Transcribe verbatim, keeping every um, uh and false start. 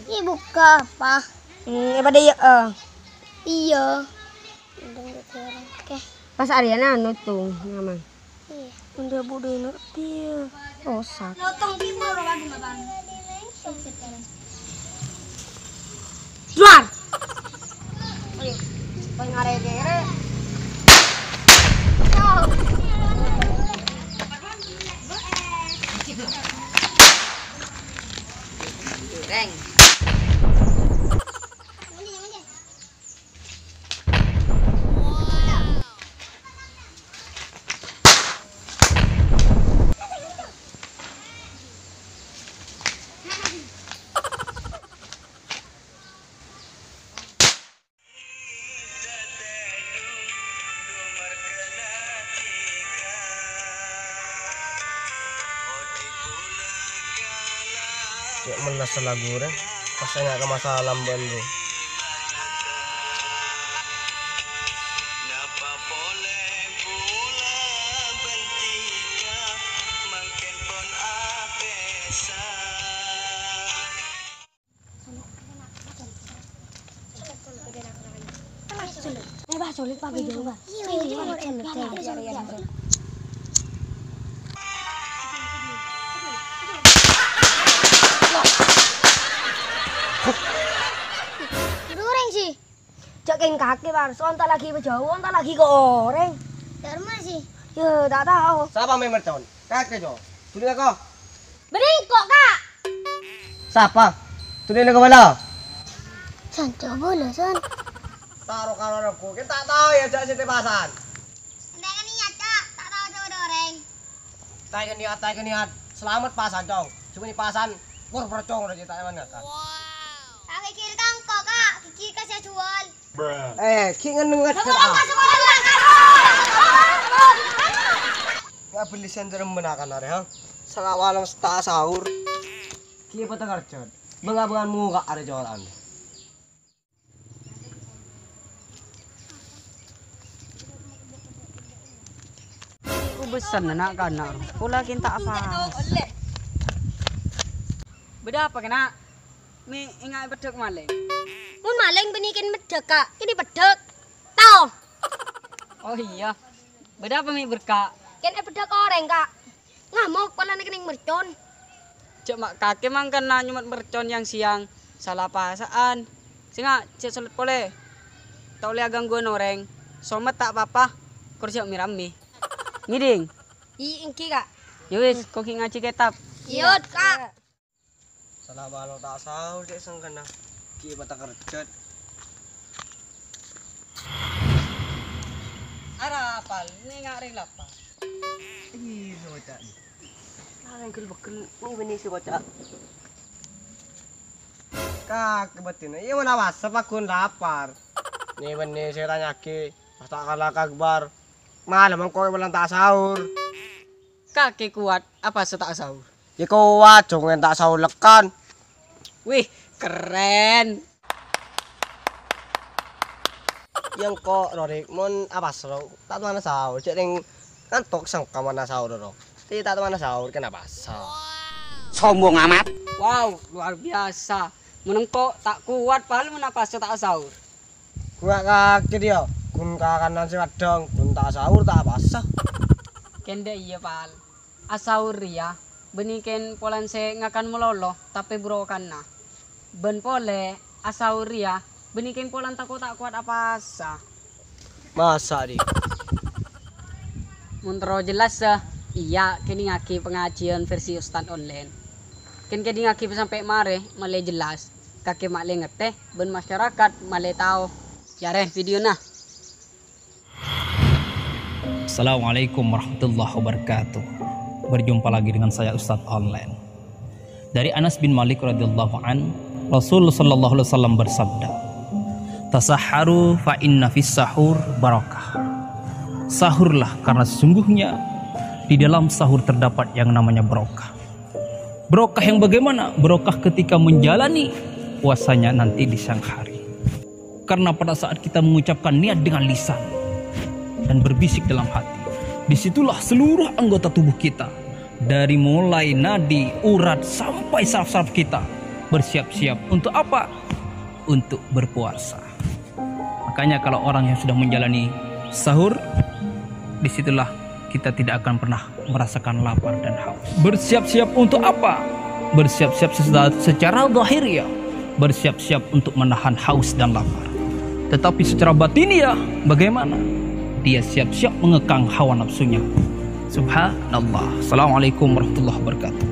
Iyâ, bukka', Pa. Hmm, è bâdâ iyâ, eh. Iyâ. Oke. Pas Aryana nuttung, Mama. Iyâ. Unda budina piye? Rosak. Nuttung timur lagi, Mama. Luar. Ayo, pengen ngare-ngare. Reng. Cè' mellas lagu rè, pas enga' ka masalah bân ro. Orèng sih. Cak kèng kakè, Bar. Soal tak lagi jauh, tak lagi ke orèng. Dharma sih. Ya, tak tahu. Sapa mè mercon? Kakè, Jo. Dulu ya, kok. Bârèngko', Ka'. Sapa? Dunèna kabâlâ. San, coba lah, San. Taro karo aku. Kita tahu ya, jak sini pasan. Enteng niat, Cak. Tak tahu sama orèng. Tahu niat, tahu niat. Selamat pasan, Cong. Cuma ini pasan, pur percong udah cerita mana, Kak? Wow. Tak pikir kangko, Kak. Gigi kasih jual. Eh, ghi' ngenneng ngedek, ah. Ya, beli senter menakan arè, ha? Sanga' walong seta' sahur. Ghi' peta kerja. Benga-bengan muka arè colaan. Ku besen anak-anak. Pula kinta apa? Bâdâ apa, kèna? Mè' enga' èpeddhâk malèng. Mon malèng bânnè kèng meddhâk, Ka'. Kèng èpeddhâk. Tao. Oh iyâ. Bâdâ apa mè' berka'? Kèng èpeddhâk orèng, Ka'. Ngamok polana kennèng mercon. Jhâ' ma' kakè mangkana nyomet mercon yang siang. Sala pasa'an. Sènga' jhâ' solet polè. Ta' ollè agangguwân orèng. Somet ta' pa-apa. Kor jhâ' mè-rammè. Ngèdhing? Iyâ, èngghi, Ka'. Ya wis, ko' ghi' ngajhi kètab. Iyâ, Ka'. Sala bâlâ ta' saur cè' sengkana. Ghi' peta kerjhât. Ara apal, nènga' rèng lapar. Ih, sè bâca. Arèng gel-begel, nè bânnè sè bâca. Kakè bâddhina, iyâ mana wasa paghun lapar. Nè bânnè sè tanya'aghi, pas ta' kala kagbar. Malem engko' èwèlan ta' saur. Kakè kowat, apa sè ta' saur? Yâ kowat, jhungèn ta' saur lekkan. Wih, keren. Yâ engko', Rorik, mon apa sè ta' towana saur, jhâ' rèng ngantok sengka mana saur, Rok. Tè ta' towana saur, kenapa sa? Sombong amat. Wow, luar biasa. Mon engko' ta' kowat, pal, mon apa sè ta' saur. Gua kakè dia, ghun kakanan sè kadhâng, ghun ta' saur ta' apasa. Kèng dâ' iyâ, Pal. Asaur rèya, bânnè kèng polana sè ngakan malolo, tapè burokanna. Bân polè, asaur rèya, bânnè kèng polana tako' ta' kowat apasa. Masa, Di? Mon terro jelas, eh, iyâ, kènèngaghi pangajiân versi Ustad online. Kèng kènèngaghi sampè' marè, malè jelas. Kakè ma' lè ngatè, bân masyarakat ma' lè tao. Yâ rè videona. Assalamualaikum warahmatullahi wabarakatuh. Berjumpa lagi dengan saya Ustadz Online. Dari Anas bin Malik radhiyallahu an, Rasul sallallahu alaihi wasallam bersabda, "Tasahharu fa inna fis sahur barakah." Sahurlah karena sesungguhnya di dalam sahur terdapat yang namanya barokah. Barokah yang bagaimana? Barokah ketika menjalani puasanya nanti di siang hari. Karena pada saat kita mengucapkan niat dengan lisan dan berbisik dalam hati, disitulah seluruh anggota tubuh kita, dari mulai nadi, urat, sampai saraf-saraf kita, Bersiap-siap untuk apa? Untuk berpuasa. Makanya kalau orang yang sudah menjalani sahur, disitulah kita tidak akan pernah merasakan lapar dan haus. Bersiap-siap untuk apa? Bersiap-siap secara, secara zahir ya. Bersiap-siap untuk menahan haus dan lapar. Tetapi secara batiniah bagaimana? Dia siap-siap mengekang hawa nafsunya. Subhanallah. Assalamualaikum warahmatullahi wabarakatuh.